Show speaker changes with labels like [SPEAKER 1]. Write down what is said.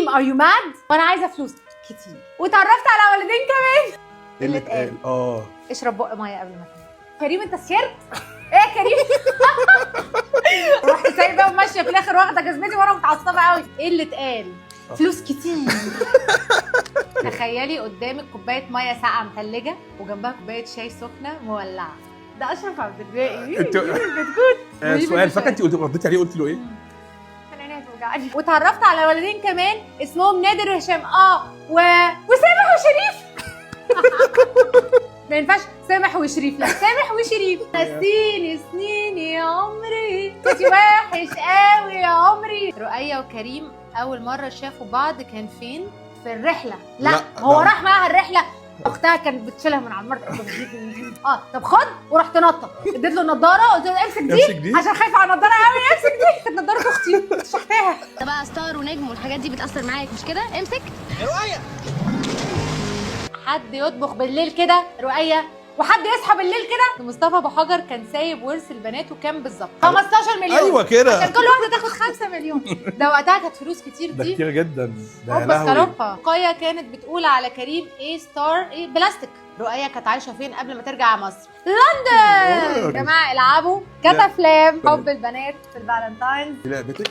[SPEAKER 1] كريم are you mad؟ وانا عايزه فلوس كتير. وتعرفت على ولدين كمان.
[SPEAKER 2] ايه اللي اتقال؟ اه
[SPEAKER 1] اشرب بق مية قبل ما تنام. كريم انت سكرت؟ ايه يا كريم؟ رحت سايبه وماشية في الاخر واخده جزمتي وانا متعصبه قوي. ايه اللي اتقال؟ فلوس كتير. تخيلي قدامك كوباية مية ساقعه مثلجه وجنبها كوباية شاي سخنة مولعه. ده اشرف عبد الباقي.
[SPEAKER 2] انت- سؤال، فاكره انت رديتي عليه قلت له ايه؟
[SPEAKER 1] انا عيني هتوجعني. وتعرفت على ولدين كمان اسمهم نادر وهشام وسامح وشريف. ما ينفعش سامح وشريف، لا سامح وشريف. نسيني سنيني يا عمري، كنت وحش قوي يا عمري. رؤية وكريم اول مرة شافوا بعض كان فين؟ في الرحلة. لا،
[SPEAKER 2] لا،
[SPEAKER 1] هو
[SPEAKER 2] ده-
[SPEAKER 1] راح معاها الرحلة، اختها كانت بتشيلها من على المركب. طب خد، ورحت نطه اديت له النضارة، قلت له امسك دي،
[SPEAKER 2] امسك دي.
[SPEAKER 1] عشان خايفة على النضارة قوي. امسك دي، كانت نضاره اختي كنت شحتاها.
[SPEAKER 3] ده بقى star ونجم والحاجات دي بتأثر معاك مش كده؟ امسك.
[SPEAKER 1] حد يطبخ بالليل كده رؤية، وحد يصحى بالليل كده. مصطفى ابو حجر كان سايب ورث البنات وكام بالظبط؟ 15 مليون.
[SPEAKER 2] ايوه كده.
[SPEAKER 1] عشان كل واحدة تاخد 5 مليون. ده وقتها كانت فلوس كتير
[SPEAKER 2] ده
[SPEAKER 1] دي.
[SPEAKER 2] كتير جدا ده، يا
[SPEAKER 1] اوبا
[SPEAKER 2] لهوي.
[SPEAKER 1] سكالوبا. رقية كانت بتقول على كريم ايه؟ star ايه؟ بلاستيك. رقية كانت عايشة فين قبل ما ترجع مصر؟ لندن. يا جماعة العبوا كتافلام حب البنات في ال Valentine's.
[SPEAKER 2] دي لعبتك؟